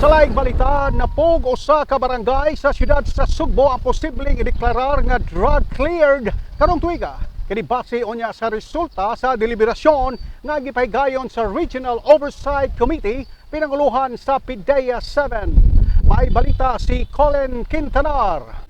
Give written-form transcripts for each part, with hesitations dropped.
Sa laing balita, napog usa ka barangay sa siyudad sa Sugbo ang posibleng ideklarar nga drug cleared karong tuiga. Kini base unya sa resulta sa deliberasyon nga gipahigayon sa Regional Oversight Committee pinanguluhan sa PDEA 7. May balita si Colin Quintanar.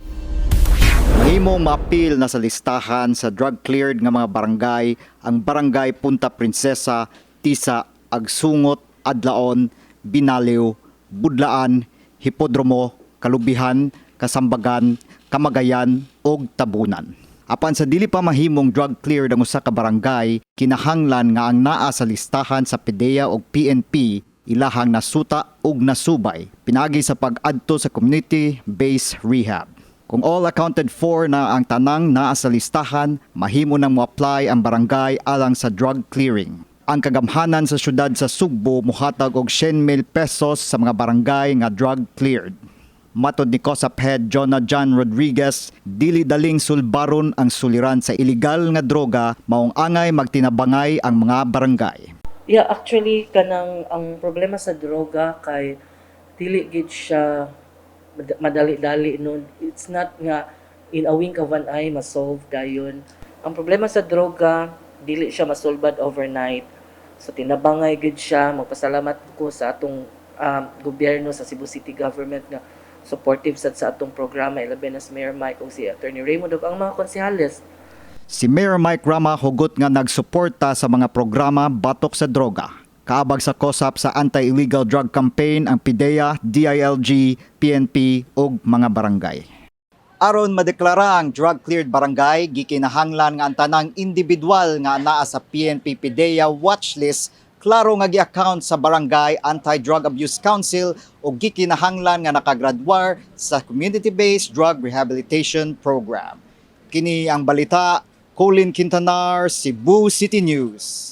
Mahimong maapil na sa listahan sa drug cleared nga mga barangay ang Barangay Punta Princesa, Tisa, Agsungot, Adlaon, Binaliw, Budlaan, Hipodromo, Kalubihan, Kasambagan, Kamagayan ug Tabunan. Apan sa dili pa mahimong drug cleared ang usa ka barangay, kinahanglan nga ang naa sa listahan sa PDEA ug PNP ilahang nasuta ug nasubay pinaagi sa pag-adto sa community-based rehab. Kung all accounted for na ang tanang naa sa listahan, mahimo nang mo-apply ang barangay alang sa drug clearing. Ang kagamhanan sa syudad sa Sugbo muhatag og 100,000 pesos sa mga barangay nga drug cleared. Matod ni COSAP Head Jonah John Rodriguez, dili daling sulbaron ang suliran sa illegal nga droga, maong angay magtinabangay ang mga barangay. Yeah, actually, kanang ang problema sa droga kay dili gid siya madali-dali, no. It's not nga in a wink of an eye ma-solve dayon. Ang problema sa droga, dili siya masolbad overnight. So tinabangay gid siya. Magpasalamat ko sa atong gobyerno sa Cebu City Government nga supportive sad sa atong programa, ilabi na si Mayor Mike ug si Attorney Raymond ug ang mga konsehales. Si Mayor Mike Rama hugot nga nagsuporta sa mga programa batok sa droga. Kaabag sa COSAP sa anti-illegal drug campaign ang PDEA, DILG, PNP ug mga barangay. Aron madeklara ang drug-cleared barangay, gikinahanglan nga ang tanang individual nga naa sa PNP PDEA watchlist klaro nga gi-account sa Barangay Anti-Drug Abuse Council o gikinahanglan nga nakagraduar sa Community-Based Drug Rehabilitation Program. Kini ang balita, Colin Quintanar, Cebu City News.